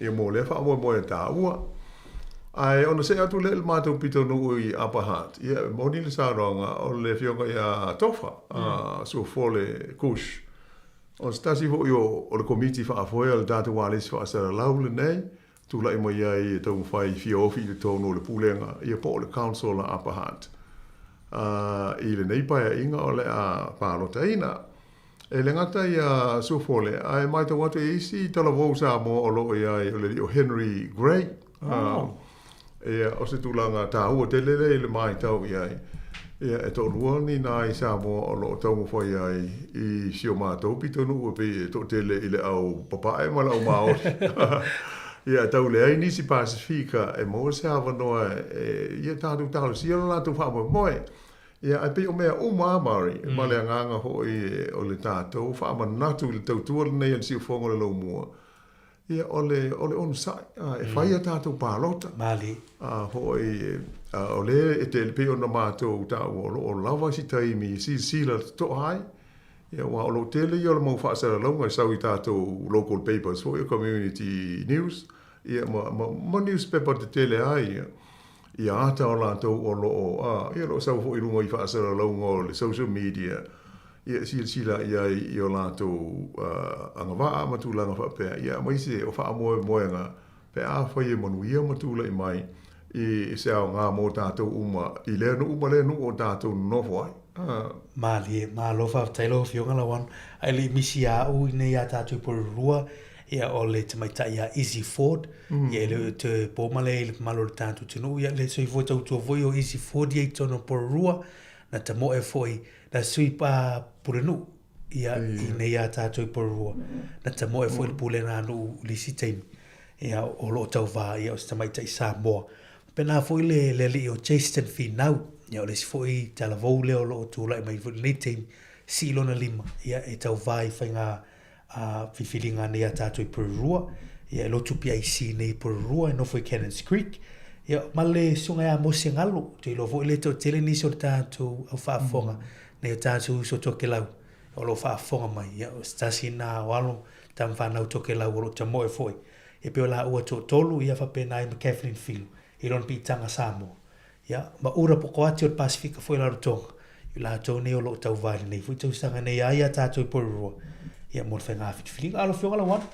ia mo lea faamoemoe taua. Ae ona see atu lea i le matou pitonuu i Upper Hutt, ia e moni le saunoaga o le afioga ia Tofa, Suafole Kush, O se tasi foi o le Komiti Faafoe a le tatou Alesi Faasalalau lenei, tulai mai ai e taumafai e fia ofi i totonu o le Pulega, ia po o le Council a Upper Hutt i lenei paeaiga o le a palotaina. E le gata ia Suafole, ae matau atu e i ai isi talavou Samoa o lo o i ai, o le alii o Henry Gray, Ia, o se tulaga taua tele lea i le matau i ai, ia, e toalua ni nai Samoa o lo o taumafai ai i si o matou pitonuu e pei e toatele i le au papae ma le au Māori. Ia, e tau leai nisi Pasifika e maua se avanoa e, ia, tatou talosia lo latou faamoemoe. Ia, ae pei o mea uma lava Murray, ma le agaga foi o le tatou faamanatu i le tautua lenei a le siufofoga o le Laumua, Ia, o le, o le onosai, a, e fai a tatou palota. Malie. A, foi, a, o lea e te, pei ona matou taua, o lo o lava si taimi e silasila totoa ai. Ia, aua o lo o tele ia o le mau faasalalauga e sau i tatou local papers foi, o community news, ia, ma, ma, ma newspaper tetele lava ia, ia ata o latou o lo o, a, ia, o lo o sau foi i luga i faasalalauga o le social media, Ia e silasila i ai i o latou agavaa ma tulaga faapea, ia aemaise o faamoemoega pe afai e manuia ma tulai mai i se aoga mo tatou uma i lea nuu ma lea nuu o tatou nonofo ai. Malie, malo faafetai lau Afioga Lauano. Ae le i misi ia au i inei ia tatou i Porirua, ia o le tamaitai ia Izzy Ford, ia e le o toe po male i le mamalu o le tatou atunuu, ia le soifua tautua foi o Izzy Ford ia i totonu o Porirua, na tamoe foi, na sui pulenuu ia i inei ia tatou i Porirua, na tamoe foi le pulega a nuu i le isi taimi, ia o lo o tauva, ia o se tamaitai Samoa. Faapena foi le, le alii o Jayston Finau, ia o le isi foi talavou lea o lo o tulai mai foi i lenei taimi, sii lona lima, ia e tauva i faiga filifiliga nei a tatou i Porirua, ia e lotu PIC nei i Porirua, e nofo i Cannons Creek, ia ma le susuga ia Mose Galo, ou te iloa foi le toatele nisi o le tatou au faafofoga, nai o tatou uso Tokelau o lo o faafofoga mai, ia o se tasi lena o alo tama fanau Tokelau o lo o tamoe foi. E pei o laua toatolu, ia faapena ai ma Kathleen Filu i lona piitaga Samoa. Ia, ma Ura Pokoati o le Pasefika foi i Rarotonga, i latou nei o lo o tauva i lenei foi tausaga nei a ia tatou i Porirua, ia mo le faiga filifiliga. A lau Afioga Lauano,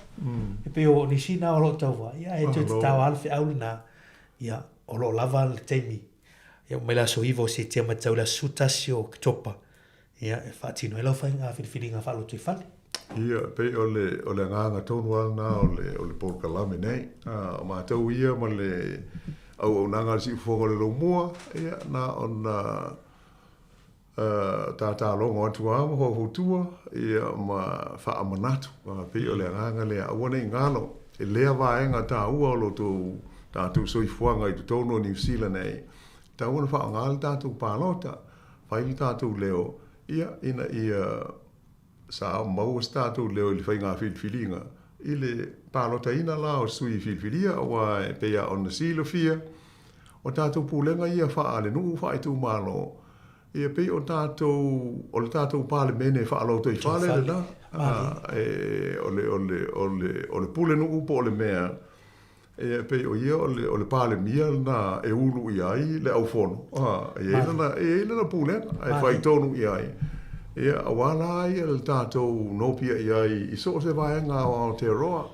e pei o nisi na o lo o tauva, ia e toe tatao lava le feau lena, ia, o lo o lava le taimi, ia mai le aso 9 o Setema tau i le aso 11 o Oketopa, Ia, e faatino ai lau faiga filifiliga faalotoifale. Ia, e pei o le, o le agaga tonu lava lena o le, o le polokalame nei. A, o matou ia ma le auaunaga a le Siufofoga o le Lomua, ia, na ona uh, tatalogo atu lava ma faufautua, ia, ma faamanatu. A, pei o le agaga lea, aua ne i galo i lea vaega taua o lo tou tatou soifuaga i totonu o Niu Sila nei, tatau ona faaaoga le tatou palota. Fai le tatou leo, ia, ina ia sa maua se tatou leo i le faiga filifiliga, i le palotaina la o sui filifilia, aua e pei lava ona silafia, o tatou pulega ia faale-nuu, faaitumalo, ia pei o tatou, o le tatou Palemene faalotoifale lena, e, o le, o le, o le, o le pulenuu po o le mea, E pei o ia o le, o le Palemia lena e ulu i ai le aufono, a, e i ai lana, e i ai lana pulega e fai tonu i ai. Ia, aua la ia le tatou nopia i ai i so o se vaega o Aotearoa,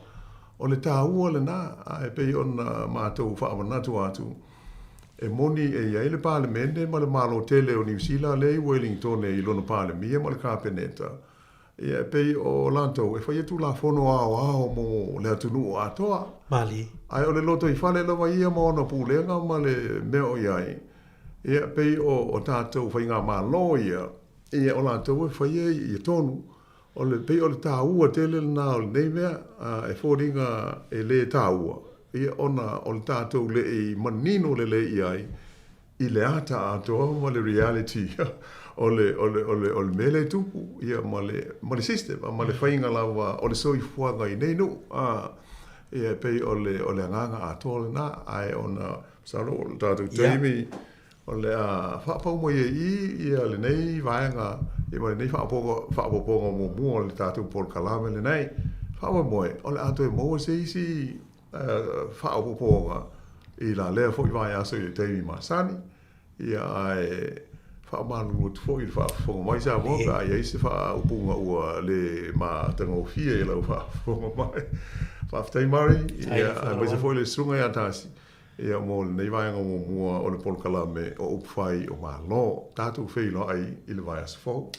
o le taua lena, a e pei ona matou faamanatu atu, e moni e i ai le Palemene ma le Malo tele o Niu Sila lea i Uelingitone i lona Palemia ma le Kapeneta, Ia, e pei o latou e faia Tulafono aoao mo le atunuu atoa. Malie. Ae o le lotoifale lava ia ma ona pulega ma le mea o i ai, ia, e pei o, o tatou faigamalo ia, ia, o latou e faia ia tonu. O le, pei o le taua tele lena o lenei mea, a, e foliga e le taua, ia, ona o le tatou le i manino lelei i ai, i le ata atoa ma le reality o le, o le, o le, o le mea lea e tupu, ia, ma le, ma le system, ma le faiga lava o le soifuaga i nei nuu, a, ia, e pei o le, o le agaga atoa lena, ae ona, masalo o le tatou taimi, o le a faapau mai ai i i, ia, lenei vaega, ia, ma lenei faaopoopoga muamua o le tatou polokalame lenei. Faamoemoe, o le a toe maua se isi faaopoopoga i la lea foi vaiaso i le taimi masani, ia ae faamalulu atu foi i le faafofoga mai Samoa pe a i ai se faaupuga ua le matagofie i lau faafofoga mai. Faafetai Murray, ia aemaise foi le Susuga ia Tasi, ia mo lenei vaega muamua o le polokalame o Upufai o Malo. Tatou feiloai i le vaiaso fou.